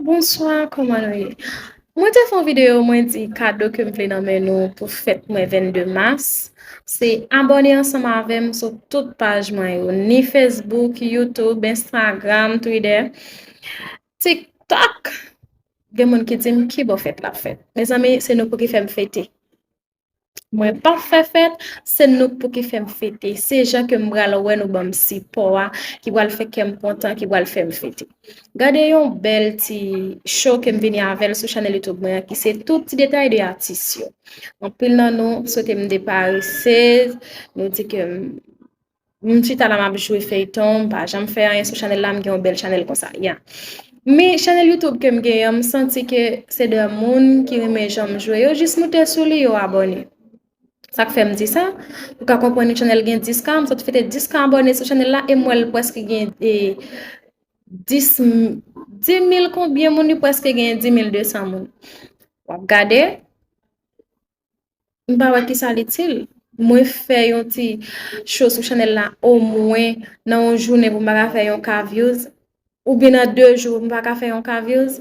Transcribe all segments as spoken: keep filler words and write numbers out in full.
Bonswa, kòman nou ye? Mwen te fè yon videyo, mwen di kado ke m vle nan men nou pou fèt mwen vennde mas. Se abòne ansanm avè m sou tout paj mwen yo, ni Facebook, YouTube, Instagram, Twitter, TikTok. Gen moun ki di m ki bò fèt la fèt. Mezanmi, se nou pou ki fè m fete. Mwen p ap fè fèt, se nou pou ki fè m fete. Se jan ke m pral wè nou ban m sipò a, ki pral fè kè m kontan, ki pral fè m fete. Gade yon bèl ti show ke m vini avè l sou chanèl YouTube mwen an, ki se tout ti detay de atis yo. Anpil nan nou swete m deparese, nou di ke m M chita la, m ap jwe feyton, m pa janm fè anyen sou chanèl la, m gen yon bèl chanèl konsa. Ya. Men chanèl YouTube ke m genyen an, m santi ke se de moun ki renmen jan m jwe yo, jis moute sou li, yo abòne. Sa k fè m di sa? Ou ka konprann yon chanèl gen dis K, m sot fete dis K abòne sou chanèl la, e m wè l prèske gen e, dis, dis mil konbyen moun, li prèske gen dis mil de san moun. W ap gade, m pa wè kisa l itil. Mwen fè yon ti show sou chanèl la, omwen nan yon jounen pou m pa ka fè yon K views, oubyen nan de jou pou m pa ka fè yon K views.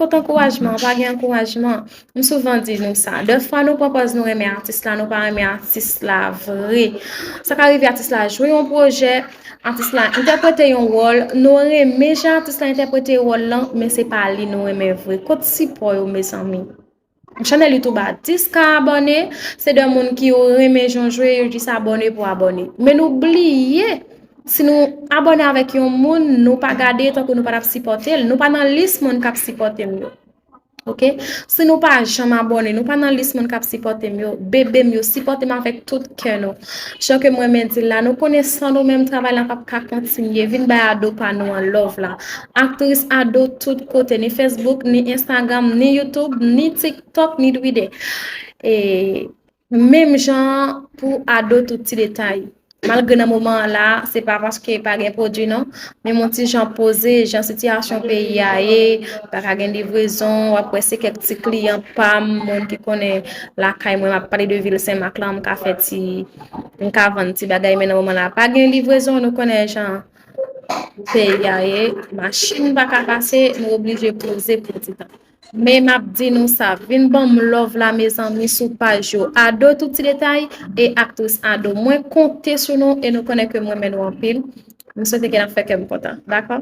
Kote ankourajman? Pa gen ankourajman. M souvan di nou sa. Dèfwa nou pran pòz nou renmen atis la, nou pa renmen atis la vre. Sa ka rive atis la jwe yon pwojè, atis la entèprete yon wòl, nou renmen jan atis la entèprete wòl lan, men se pa li nou renmen vre. Kot sipò yo, mezanmi? Chanèl YouTube a dis K abòne, se de moun ki yo renmen jan w jwe, yo jis abòne pou abòne. Men nou bliye, si nou abòne avèk yon moun, nou pa gade tankou nou pa t ap sipòte l. Nou pa nan lis moun k ap sipòte m yo. Oke? Si nou pa janm abòne, nou pa nan lis moun k ap sipòte m yo. Bebe m yo, sipòte m avèk tout kè nou. Jan ke m renmen di l la, nou konnen san nou menm, travay la p ap ka kontinye. Vin bay Ado pa nou an love la. Aktris Ado tout kote, ni Facebook, ni Instagram, ni YouTube, ni TikTok, ni Twitter. E menm jan pou Ado tout ti detay. Malgre nan moman an la, se pa paske pa gen pwodui non, men m yon ti jan poze, jan sitiyasyon peyi a ye, pa ka gen livrezon, w ap wè se kèk ti kliyan pa m, moun ki konnen lakay mwen, m ap pale de vil Senmak la, m ka fè ti, m ka vann ti bagay, men nan moman la, pa gen livrezon, nou konnen jan peyi a ye, machin pa ka pase, nou oblije poze pou ti tan. Men m ap di nou sa, vin ban m love la, mezanmi, sou paj yo. Ado tout ti detay e aktris Ado. Mwen konte sou nou e nou konnen ke m renmen nou anpil. M swete ke n ap fè kè m kontan. Dakò?